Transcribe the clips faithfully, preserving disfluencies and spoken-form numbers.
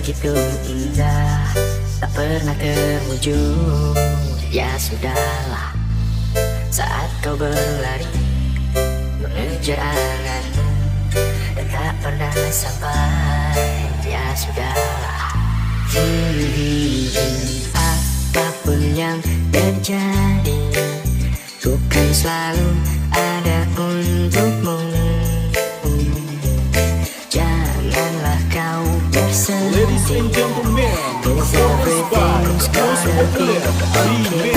Itu indah, tak pernah terwujud. Ya sudahlah, saat kau berlari mengejar anganmu dan tak pernah sampai. Ya sudahlah. Hmm, apapun yang terjadi, ku kan selalu ada untukmu. Janganlah kau bersedih. Ladies and gentlemen, performance by Most Popular Remix.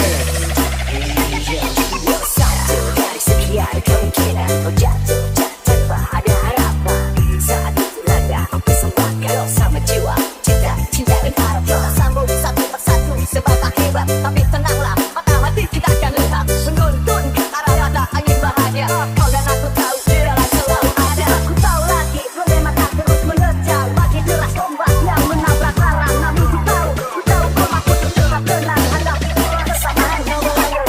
Satu dari sekian kemungkinan kau jatuh, jatuh tanpa ada harapan. Saat itu raga aku persembahkan sama jiwa, cinta, cinta dan harapan. Sambung satu persatu sebab tak hebat, tapi tenanglah, patah hati kita akan lihat. Menuntun ke arah mata angin bahagia. Kau dan aku tahu, dia lah selalu ada. Aku tahu lagi, boleh mata terus menerjang. Bagi deras ombak yang menabrak karang, namun ku tahu, ku tahu kau mampu untuk tetap tenang hadapi kesabaran yang berlayar.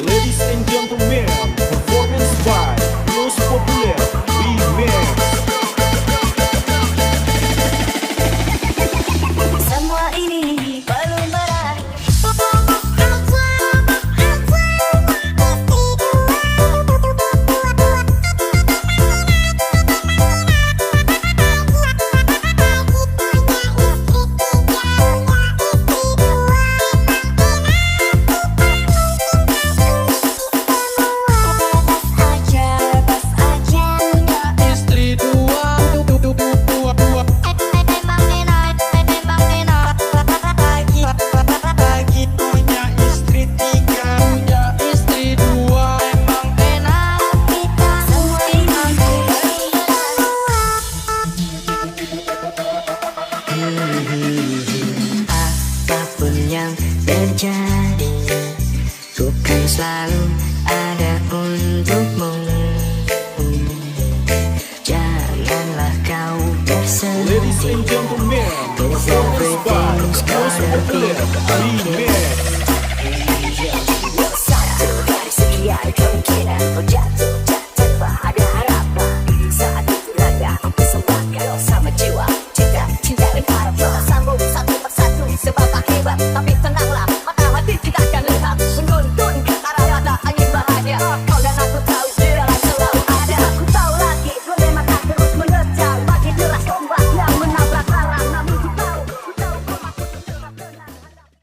Ladies and gentlemen, performance by Most Popular Remix. Semua ini belum berakhir. Apapun yang terjadi, ku kan selalu ada untukmu. Janganlah kau bersedih. Ladies and gentlemen, performance by Most Popular Remix.